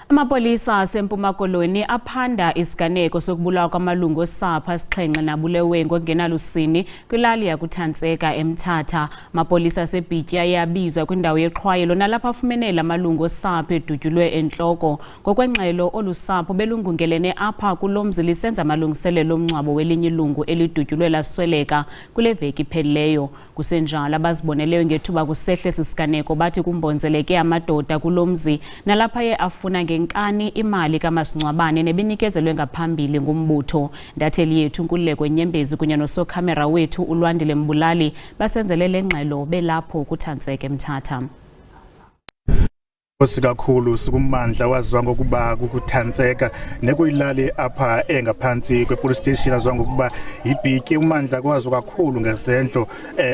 Amapolisa aseMpuma Koloni aphanda isiganeko sokubulawa kwamalungu osapho asixhenxe nabulewe ngokungenalusini kwilali yakuThantseka eMthatha. Amapolisa aseBhityi aye abizwa kwindawo yexhwayelo nalapho afumene la malungu osapho edutyulwe entloko. Ngokwengxelo, olu sapho belungungelene apha kulo mzi lisenza amalungiselelo omngcwabo welinye ilungu elidutyulwe lasweleka kule veki iphelileyo. Kusenjalo, abaziboneleyo ngethuba kusehle esi siganeko bathi kumbonzeleke amadoda kulo mzi nalapha aye afuna ngenkani imali kamasingcwabane nebinikezelwe ngaphambili ngumbutho. Intatheli yethu Nkululeko Nyembezi kunye nosokhamera wethu uLwandile Mbulali basenzele le ngxelo belapho kuThantseke eMthatha. Nkosi kakhulu sikummandla waziwa ngokuba kukuthantseka nekuyilali apha engaphantsi kwepolice station aziwa ngokuba yibhityi. Ummandla kwaziwa kakhulu ngezendlo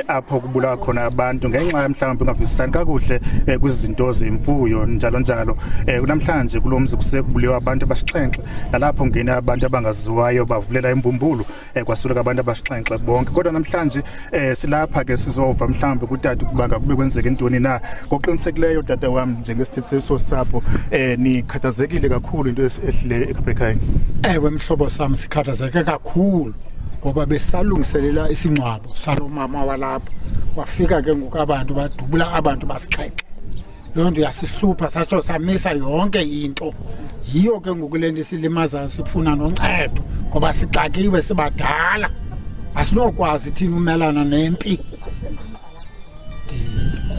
apho kubulawa khona abantu ngenxa mhlawumbi ungavisisani kakuhle kwizinto zemfuyo njalo njalo. Namhlanje kulo mzi kusekubulewa abantu abasixhenxe nalapho ngene abantu abangaziwayo bavulela imbumbulu, kwasweleka abantu abasixhenxe bonke. Kodwa namhlanje silapha ke sizova mhlawumbi kutata ukuba ngakube kwenzeke ntoni na. Ngokuqinisekileyo tata wam, njengesithethi sosapho, nikhathazekile kakhulu into ehlileyo ekhapha ekhayeni. Ewe mhlobo sam, sikhathazeke kakhulu ngoba besalungiselela isingcwabo salo mama walapha, wafika ke ngoku abantu badubula abantu basixhenxe. Loo nto yasihlupha, satsho samisa yonke into. Yiyo ke ngoku le nto isilimazayo, sifuna noncedo ngoba sixakiwe, sibadala, asinokwazi thina umelana nempi.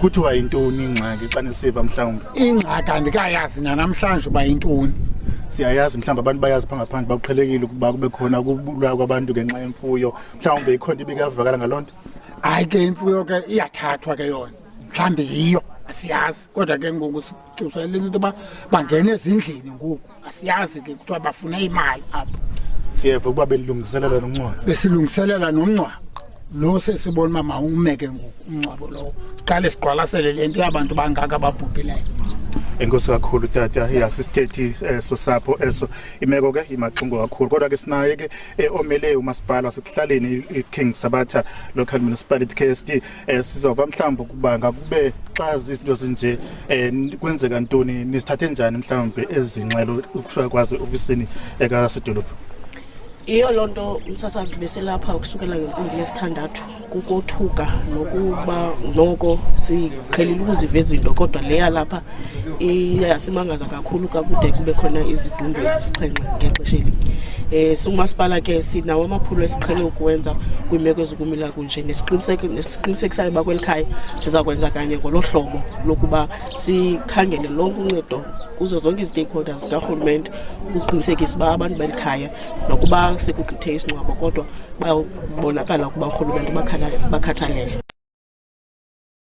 Kuthiwa yintoni ingxaki xa nisiva mhlawumbi? Ingxaki andikayazi nanamhlanje uba yintoni. Siyayazi mhlawumbi abantu bayazi pha ngaphandle, bakuqhelekile ukuba kube khona ukubulawa kwabantu ngenxa yemfuyo. Mhlawumbi ikhona into ibikavakala ngaloo nto? Hayi ke, imfuyo ke iyathathwa ke yona, mhlawumbi yiyo, asiyazi. Kodwa ke ngoku sicusele into yoba bangena ezindlini ngoku, asiyazi ke, kuthiwa bafuna imali apha. Siyeva ukuba belungiselela nomngcwabo. Besilungiselela nomngcwabo lo, sesibona uba mawume ke ngoku umngcwabo lowo, siqale siqwalasele le nto yabantu bangaka babhubhileyo. Enkosi kakhulu tata. Yasisithethi sosapho eso. Imeko ke imaxongo kakhulu, kodwa ke sinaye ke omele umasipala wasekuhlaleni iKing Sabatha Local Municipality, KSD. Sizova mhlawumbi ukuba ngakube xa izinto zinje kwenzeka ntoni, nisithathe njani mhlawumbi ezingxelo ukufika kwazo eofisini ekasodolophu. Yiyo loo nto umsasazi beselapha ukusukela ngentsimbi yesithandathu, kukothuka nokuba noko siqhelile ukuziva izinto, kodwa le yalapha iyasimangaza kakhulu kakude kube khona izidumbu ezisixhenxe ngexesha elinye. Singumasipala ke sinawo amaphulo esiqhele ukuwenza kwiimeko ezikumila kunje, nesiqinisekisayo uba kweli khaya siza kwenza kanye ngolo hlobo lokuba sikhangele lonke uncedo kuzo zonke izi-stakeholders zikarhulumente ukuqinisekisa uba abantu beli khaya, nokuba sekugqithe isingcwabo, kodwa bayabonakala ukuba urhulumente bakhathalele.